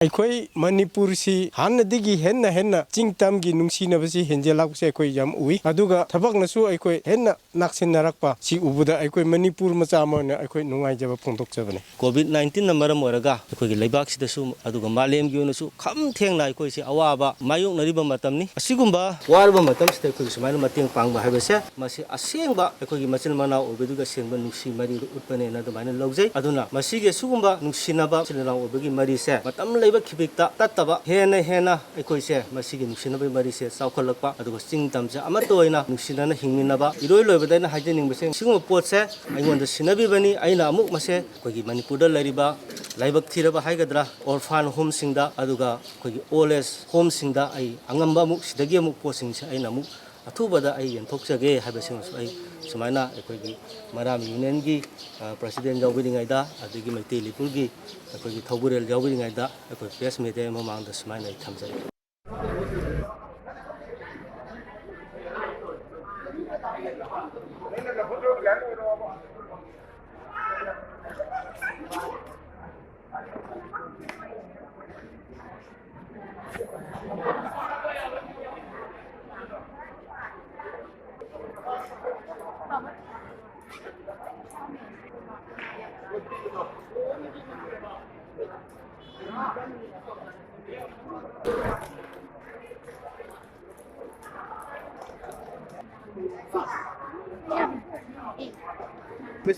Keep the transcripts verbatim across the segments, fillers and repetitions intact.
ꯑꯩꯈꯣꯏ ꯃꯅꯤꯄꯨꯔꯁꯤ ꯍꯥꯟꯅꯗꯒꯤ ꯍꯦꯟꯅ ꯍꯦꯟꯅ ꯆꯤꯡ ꯇꯝꯒꯤ ꯅꯨꯡꯁꯤꯅꯕꯁꯤ ꯍꯦꯟꯖꯜꯂꯛꯄꯁꯦ ꯑꯩꯈꯣꯏ ꯌꯥꯝ ꯎꯏ꯫ ꯑꯗꯨꯒ ꯊꯕꯛꯅꯁꯨ ꯑꯩꯈꯣꯏ ꯍꯦꯟꯅ ꯅꯥꯛꯁꯤꯟꯅꯔꯛꯄ ꯁꯤ ꯎꯕꯗ ꯑꯩꯈꯣꯏ ꯃꯅꯤꯄꯨꯔ ꯃꯆꯥ ꯑꯃ ꯑꯣꯏꯅ ꯑꯩꯈꯣꯏ ꯅꯨꯡꯉꯥꯏꯖꯕ ꯐꯣꯡꯗꯣꯛꯆꯕꯅꯤ꯫ ꯀꯣꯚꯤꯗ ꯅꯥꯏꯟꯇꯤꯟꯅ ꯃꯔꯝ ꯑꯣꯏꯔꯒ ꯑꯩꯈꯣꯏꯒꯤ ꯂꯩꯕꯥꯛꯁꯤꯗꯁꯨ ꯑꯗꯨꯒ ꯃꯥꯂꯦꯝꯒꯤ ꯑꯣꯏꯅꯁꯨ ꯈꯝ ꯊꯦꯡꯅ ꯑꯩꯈꯣꯏꯁꯦ ꯑꯋꯥꯕ ꯃꯥꯌꯣꯛꯅꯔꯤꯕ ꯃꯇꯝꯅꯤ꯫ ꯑꯁꯤꯒꯨꯝꯕ ꯋꯥꯔꯕ ꯃꯇꯝꯁꯤꯗ ꯑꯩꯈꯣꯏꯒꯤ ꯁꯨꯃꯥꯏꯅ ꯃꯇꯦꯡ ꯄꯥꯡꯕ ꯍꯥꯏꯕꯁꯦ, ꯃꯁꯤ ꯑꯁꯦꯡꯕ ꯑꯩꯈꯣꯏꯒꯤ ꯃꯆꯤꯟ ꯃꯅꯥꯎ ꯑꯣꯏꯕꯗꯨꯒꯤ ꯑꯁꯦꯡꯕ ꯅꯨꯡꯁꯤ ꯃꯔꯤꯗꯨ ꯎꯠꯄꯅꯦꯅ ꯑꯗꯨꯃꯥꯏꯅ ꯂꯧꯖꯩ꯫ ꯑꯗꯨꯅ ꯃꯁꯤꯒꯤ ꯁꯤꯒꯨꯝꯕ ꯅꯨꯡꯁꯤꯅꯕ ꯃꯆꯤꯟ ꯃꯅꯥꯎ ꯑꯣꯏꯕꯒꯤ ꯃꯔꯤꯁꯦ ꯃꯇꯝ ꯂꯩꯕ ꯈꯤꯕꯤꯛꯇ ꯇꯠꯇꯕ, ꯍꯦꯟꯅ ꯍꯦꯟꯅ ꯑꯩꯈꯣꯏꯁꯦ ꯃꯁꯤꯒꯤ ꯅꯨꯡꯁꯤꯅꯕꯒꯤ ꯃꯔꯤꯁꯦ ꯆꯥꯎꯈꯠꯂꯛꯄ, ꯑꯗꯨꯒ ꯆꯤꯡ ꯇꯝꯁꯦ ꯑꯃꯠꯇ ꯑꯣꯏꯅ ꯅꯨꯡꯁꯤꯅꯅ ꯍꯤꯡꯃꯤꯟꯅꯕ꯫ ꯏꯔꯣꯏ ꯂꯣꯏꯕꯗ ꯑꯩꯅ ꯍꯥꯏꯖꯅꯤꯡꯕꯁꯦ, ꯁꯤꯒꯨꯝꯕ ꯄꯣꯠꯁꯦ ꯑꯩꯉꯣꯟꯗ ꯁꯤꯟꯅꯕꯤꯕꯅꯤ꯫ ꯑꯩꯅ ꯑꯃꯨꯛ ꯃꯁꯦ ꯑꯩꯈꯣꯏꯒꯤ ꯃꯅꯤꯄꯨꯔꯗ ꯂꯩꯔꯤꯕ ꯂꯥꯏꯕꯛ ꯊꯤꯔꯕ ꯍꯥꯏꯒꯗ꯭ꯔꯥ, ꯑꯣꯔꯐꯥꯟ ꯍꯣꯝꯁꯤꯡꯗ, ꯑꯗꯨꯒ ꯑꯩꯈꯣꯏꯒꯤ ꯑꯣꯜ ꯑꯦꯖ ꯍꯣꯝꯁꯤꯡꯗ ꯑꯩ ꯑꯉꯝꯕ ꯑꯃꯨꯛ ꯁꯤꯗꯒꯤ ꯑꯃꯨꯛ ꯄꯣꯠꯁꯤꯡꯁꯦ ꯑꯩꯅ ꯑꯃꯨꯛ ꯑꯊꯨꯕꯗ ꯑꯩ ꯌꯦꯟꯊꯣꯛꯆꯒꯦ ꯍꯥꯏꯕꯁꯤꯃꯁꯨ ꯑꯩ ꯁꯨꯃꯥꯏꯅ ꯑꯩꯈꯣꯏꯒꯤ ꯃꯔꯥꯝ ꯌꯨꯅꯤꯌꯟꯒꯤ, ꯑ, ꯄ꯭ꯔꯁꯤꯗꯦꯟ ꯌꯥꯎꯕꯤꯔꯤꯉꯩꯗ, ꯑꯗꯒꯤ ꯃꯩꯇꯩ ꯂꯩꯄꯨꯔꯒꯤ ꯑꯩꯈꯣꯏꯒꯤ ꯊꯧꯕꯨꯔꯦꯜ ꯌꯥꯎꯕꯤꯔꯤꯉꯩꯗ ꯑꯩꯈꯣꯏ ꯄ꯭ꯔꯦꯁ ꯃꯤꯗꯤꯌꯥ ꯃꯃꯥꯡꯗ ꯁꯨꯃꯥꯏꯅ ꯑꯩ ꯊꯝꯖꯒꯦ꯫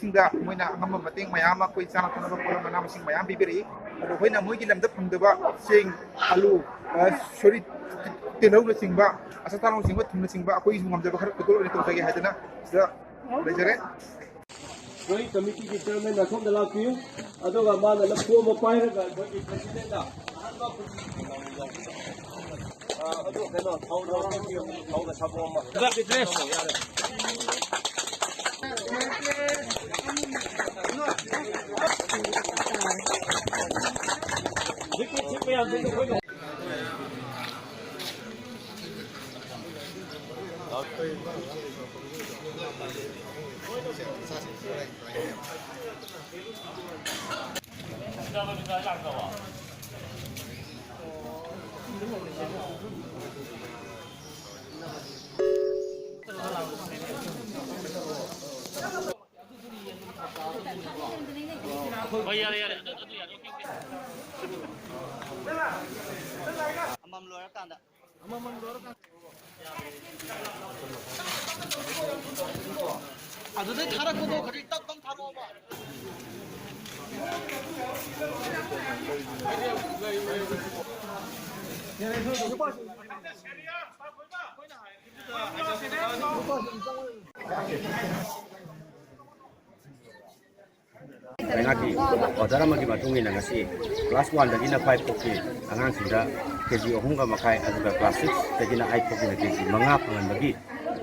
ꯁꯤꯡꯗ ꯃꯣꯏꯅ ꯑꯉꯝꯕ ꯃꯇꯦꯡ ꯃꯌꯥꯝ ꯑꯃ, ꯑꯩꯈꯣꯏ ꯆꯥꯅ ꯊꯛꯅꯕ ꯄꯣꯠꯂꯝ, ꯃꯅꯥ ꯃꯁꯤꯡ ꯃꯌꯥꯝ ꯄꯤꯕꯤꯔꯛꯏ꯫ ꯑꯗꯣ ꯑꯩꯈꯣꯏꯅ ꯃꯣꯏꯒꯤ ꯂꯝꯗ ꯐꯪꯗꯕ ꯆꯦꯡ, ꯑꯂꯨ, ꯑ, ꯁꯣꯔꯤ, ꯇꯤꯜꯍꯧꯅꯆꯤꯡꯕ, ꯑꯆꯥꯊꯥꯎꯅꯆꯤꯡꯕ, ꯊꯨꯝꯅꯆꯤꯡꯕ ꯑꯩꯈꯣꯏꯒꯤ ꯉꯝꯖꯕ ꯈꯔ ꯈꯨꯗꯣꯜ ꯑꯣꯏꯅ ꯇꯧꯖꯒꯦ ꯍꯥꯏꯗꯅ ꯁꯤꯗ ꯂꯩꯖꯔꯦ꯫ ꯃꯣꯏ ꯀꯃꯤꯇꯤꯒꯤ ꯆꯤꯌꯔꯃꯦꯟ ꯑꯁꯣꯝꯗ ꯂꯥꯛꯄꯤꯌꯨ꯫ ꯑꯗꯨꯒ ꯃꯥꯅ ꯂꯐꯨ ꯑꯃ ꯄꯥꯏꯔꯒ ꯑꯩꯈꯣꯏꯒꯤ ꯄ꯭ꯔꯁꯤꯗꯦꯟꯗ ꯑꯍꯥꯟꯕ, ꯑ, ꯑꯗꯨ ꯀꯩꯅꯣ, ꯊꯥꯎꯗꯣ ꯍꯥꯞꯄꯤꯌꯨ꯫ ꯊꯥꯎꯗ ꯁꯥꯄꯣꯟ ꯑꯃ꯫ ꯍꯣꯏ, ꯌꯥꯔꯦ, ꯌꯥꯔꯦ꯫ ꯑꯗꯨ, ꯑꯗꯨ ꯌꯥꯔꯦ꯫ Okay, okay. ꯑꯃꯃꯝ ꯂꯣꯏꯔꯀꯥꯟꯗ꯫ ꯑꯗꯨꯗꯩ ꯊꯥꯔꯛꯄꯗꯣ ꯈꯖꯤꯛ ꯇꯞ ꯇꯞ ꯊꯥꯔꯛꯑꯣꯕ꯫ ꯂꯩꯉꯥꯛꯀꯤ ꯑꯣꯔꯗꯔ ꯑꯃꯒꯤ ꯃꯇꯨꯡ ꯏꯟꯅ ꯉꯁꯤ ꯀ꯭ꯂꯥꯁ ꯋꯥꯟꯗꯒꯤꯅ ꯐꯥꯏꯚ ꯐꯥꯎꯀꯤ ꯑꯉꯥꯡꯁꯤꯡꯗ ꯀꯦ ꯖꯤ ꯑꯍꯨꯝꯒ ꯃꯈꯥꯏ, ꯑꯗꯨꯒ ꯀ꯭ꯂꯥꯁ ꯁꯤꯛꯁꯇꯒꯤꯅ ꯑꯩꯠ ꯐꯥꯎꯀꯤꯅ ꯀꯦ ꯖꯤ ꯃꯉꯥ ꯐꯪꯍꯟꯕꯒꯤ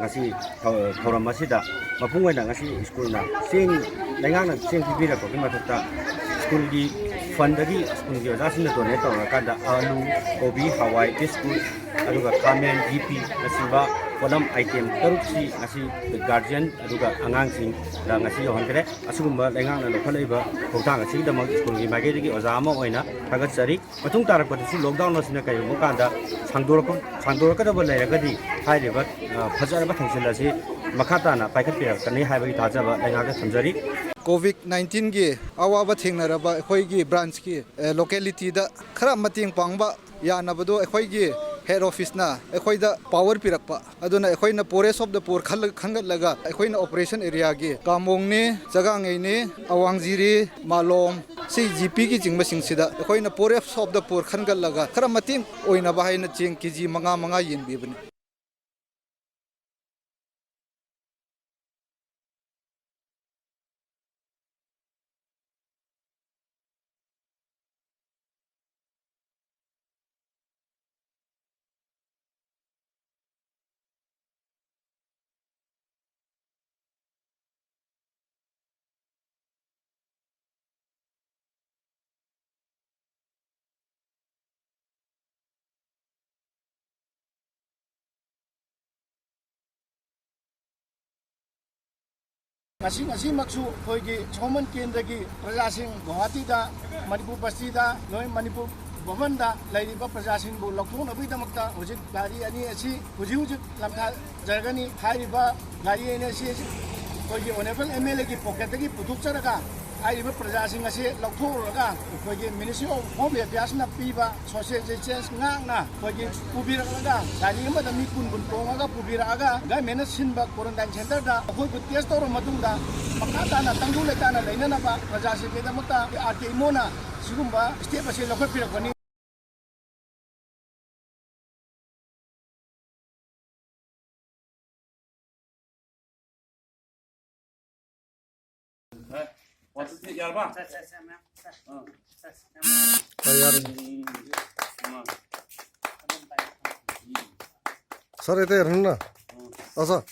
ꯉꯁꯤ ꯊꯧ-, ꯊꯧꯔꯝ ꯑꯁꯤꯗ ꯃꯄꯨꯡ ꯑꯣꯏꯅ ꯉꯁꯤ ꯁ꯭ꯀꯨꯜꯅ ꯆꯦꯡ, ꯂꯩꯉꯥꯛꯅ ꯆꯦꯡ ꯄꯤꯕꯤꯔꯛꯄꯒꯤ ꯃꯊꯛꯇ ꯁ꯭ꯀꯨꯜꯒꯤ ꯐꯟꯗꯒꯤ ꯁ꯭ꯀꯨꯜꯒꯤ ꯑꯣꯖꯥꯁꯤꯡꯅ ꯗꯣꯅꯦꯠ ꯇꯧꯔꯀꯥꯟꯗ ꯑꯥꯂꯨ, ꯀꯣꯕꯤ, ꯍꯋꯥꯏ, ꯕꯤꯁꯀꯨꯠ, ꯑꯗꯨꯒ ꯈꯥꯃꯦꯟ, ꯕꯤ ꯄꯤꯅꯆꯤꯡꯕ ꯄꯣꯠꯂꯝ ꯑꯥꯏꯇꯦꯝ ꯇꯔꯨꯛꯁꯤ ꯉꯁꯤ ꯒꯥꯔꯖꯤꯌꯟ ꯑꯗꯨꯒ ꯑꯉꯥꯡꯁꯤꯡꯗ ꯉꯁꯤ ꯌꯧꯍꯟꯈ꯭ꯔꯦ꯫ ꯑꯁꯤꯒꯨꯝꯕ ꯂꯩꯉꯥꯛꯅ ꯂꯧꯈꯠꯂꯛꯏꯕ ꯊꯧꯗꯥꯡ ꯑꯁꯤꯒꯤꯗꯃꯛ ꯁ꯭ꯀꯨꯜꯒꯤ ꯃꯥꯏꯀꯩꯗꯒꯤ ꯑꯣꯖꯥ ꯑꯃ ꯑꯣꯏꯅ ꯊꯥꯒꯠꯆꯔꯤ꯫ ꯃꯇꯨꯡ ꯇꯥꯔꯛꯄꯗꯁꯨ ꯂꯣꯛꯗꯥꯎꯟ ꯑꯁꯤꯅ ꯀꯩꯒꯨꯝꯕ ꯀꯥꯟꯗ ꯁꯥꯡꯗꯣꯔꯛꯄ-, ꯁꯥꯡꯗꯣꯔꯛꯀꯗꯕ ꯂꯩꯔꯒꯗꯤ ꯍꯥꯏꯔꯤꯕ, ꯑ, ꯐꯖꯔꯕ ꯊꯧꯁꯤꯜ ꯑꯁꯤ ꯃꯈꯥ ꯇꯥꯅ ꯄꯥꯏꯈꯠꯄꯤꯔꯛꯀꯅꯤ ꯍꯥꯏꯕꯒꯤ ꯊꯥꯖꯕ ꯂꯩꯉꯥꯛꯇ ꯊꯝꯖꯔꯤ꯫ ꯀꯣꯚꯤꯗ ꯅꯥꯏꯟꯇꯤꯟꯒꯤ ꯑꯋꯥꯕ ꯊꯦꯡꯅꯔꯕ ꯑꯩꯈꯣꯏꯒꯤ ꯕ꯭ꯔꯥꯟꯁꯀꯤ, ꯑ, ꯂꯣꯀꯦꯂꯤꯇꯤꯗ ꯈꯔ ꯃꯇꯦꯡ ꯄꯥꯡꯕ ꯌꯥꯅꯕꯗꯣ ꯑꯩꯈꯣꯏꯒꯤ ꯍꯦꯗ ꯑꯣꯐꯤꯁꯅ ꯑꯩꯈꯣꯏꯗ ꯄꯥꯋꯔ ꯄꯤꯔꯛꯄ꯫ ꯑꯗꯨꯅ ꯑꯩꯈꯣꯏꯅ poorest of the poor ꯈꯜꯂ-, ꯈꯟꯒꯠꯂꯒ ꯑꯩꯈꯣꯏꯅ ꯑꯣꯄꯔꯦꯁꯟ ꯑꯦꯔꯤꯌꯥꯒꯤ ꯀꯥꯃꯣꯡꯅꯤ, ꯆꯒꯥꯡꯉꯩꯅꯤ, ꯑꯋꯥꯡꯖꯤꯔꯤ, ꯃꯥꯂꯣꯝ, ꯁꯤ ꯖꯤ ꯄꯤꯒꯤ ꯆꯤꯡꯕꯁꯤꯡꯁꯤꯗ ꯑꯩꯈꯣꯏꯅ poorest of the poor ꯈꯟꯒꯠꯂꯒ ꯈꯔ ꯃꯇꯦꯡ ꯑꯣꯏꯅꯕ ꯍꯥꯏꯅ ꯆꯦꯡ ꯀꯦ ꯖꯤ ꯃꯉꯥ ꯃꯉꯥ ꯌꯦꯟꯕꯤꯕꯅꯤ꯫ ꯉꯁꯤ, ꯉꯁꯤꯃꯛꯁꯨ ꯑꯩꯈꯣꯏꯒꯤ ꯁꯣꯃꯟ ꯀꯦꯟꯗ꯭ꯔꯒꯤ ꯄ꯭ꯔꯖꯥꯁꯤꯡ ꯒꯨꯋꯥꯍꯥꯇꯤꯗ, ꯃꯅꯤꯄꯨꯔ ꯕꯁꯇꯤꯗ, ꯂꯣꯏ ꯃꯅꯤꯄꯨꯔ ꯚꯕꯟꯗ ꯂꯩꯔꯤꯕ ꯄ꯭ꯔꯖꯥꯁꯤꯡꯕꯨ ꯂꯧꯊꯣꯛꯅꯕꯒꯤꯗꯃꯛꯇ ꯍꯧꯖꯤꯛ ꯒꯥꯔꯤ ꯑꯅꯤ ꯑꯁꯤ ꯍꯧꯖꯤꯛ ꯍꯧꯖꯤꯛ ꯂꯝꯊꯥꯖꯔꯒꯅꯤ꯫ ꯍꯥꯏꯔꯤꯕ ꯒꯥꯔꯤ ꯑꯅꯤ ꯑꯁꯤ ꯑꯩꯈꯣꯏꯒꯤ ꯑꯣꯅꯔꯦꯕꯜ ꯑꯦꯝ ꯑꯦꯜ ꯑꯦꯒꯤ ꯄꯣꯀꯦꯠꯇꯒꯤ ꯄꯨꯊꯣꯛꯆꯔꯒ ꯍꯥꯏꯔꯤꯕ ꯄ꯭ꯔꯖꯥꯁꯤꯡ ꯑꯁꯤ ꯂꯧꯊꯣꯛꯂꯨꯔꯒ ꯑꯩꯈꯣꯏꯒꯤ ꯃꯤꯅꯤꯁꯇ꯭ꯔꯤ ꯑꯣꯐ ꯍꯣꯝ ꯑꯦꯐꯤꯌꯔꯁꯅ ꯄꯤꯕ ꯁꯣꯁꯤꯌꯦꯜ ꯆꯦꯟꯖ ꯉꯥꯛꯅ ꯑꯩꯈꯣꯏꯒꯤ ꯄꯨꯕꯤꯔꯛꯂꯒ ꯒꯥꯔꯤ ꯑꯃꯗ ꯃꯤ ꯀꯨꯟ ꯀꯨꯟ ꯇꯣꯡꯉꯒ ꯄꯨꯕꯤꯔꯛꯑꯒ ꯒꯚꯔꯟꯃꯦꯟꯅ ꯁꯤꯟꯕ ꯀ꯭ꯋꯥꯔꯦꯟꯇꯥꯏꯟ ꯁꯦꯟꯇꯔꯗ ꯑꯩꯈꯣꯏꯕꯨ ꯇꯦꯁ ꯇꯧꯔꯕ ꯃꯇꯨꯡꯗ ꯃꯈꯥ ꯇꯥꯅ ꯇꯪꯗꯨ ꯂꯩꯇꯥꯅ ꯂꯩꯅꯅꯕ ꯄ꯭ꯔꯖꯥꯁꯤꯡꯒꯤꯗꯃꯛꯇ ꯑꯥꯔ ꯀꯦ ꯏꯃꯣꯅ ꯁꯤꯒꯨꯝꯕ ꯁ꯭ꯇꯦꯞ ꯑꯁꯤ ꯂꯧꯈꯠꯄꯤꯔꯛꯄꯅꯤ꯫ ꯁꯥꯔ, ꯌꯥꯔꯕ? ꯁꯥꯔ, ꯁꯥꯔ, ꯁꯥꯔ, ꯃꯌꯥꯝ, ꯁꯥꯔ, ꯑꯥ꯫ ꯁꯥꯔ, ꯁꯥꯔ, ꯃꯌꯥꯝ꯫ ꯁꯥꯔ, ꯌꯥꯔꯦ꯫ ꯎꯝ, ꯎꯝ꯫ ꯁꯥꯔ, ꯍꯦꯛꯇ ꯌꯥꯔꯅꯤꯅ꯫ ꯎꯝ꯫ ꯑꯥ, ꯁꯥꯔ꯫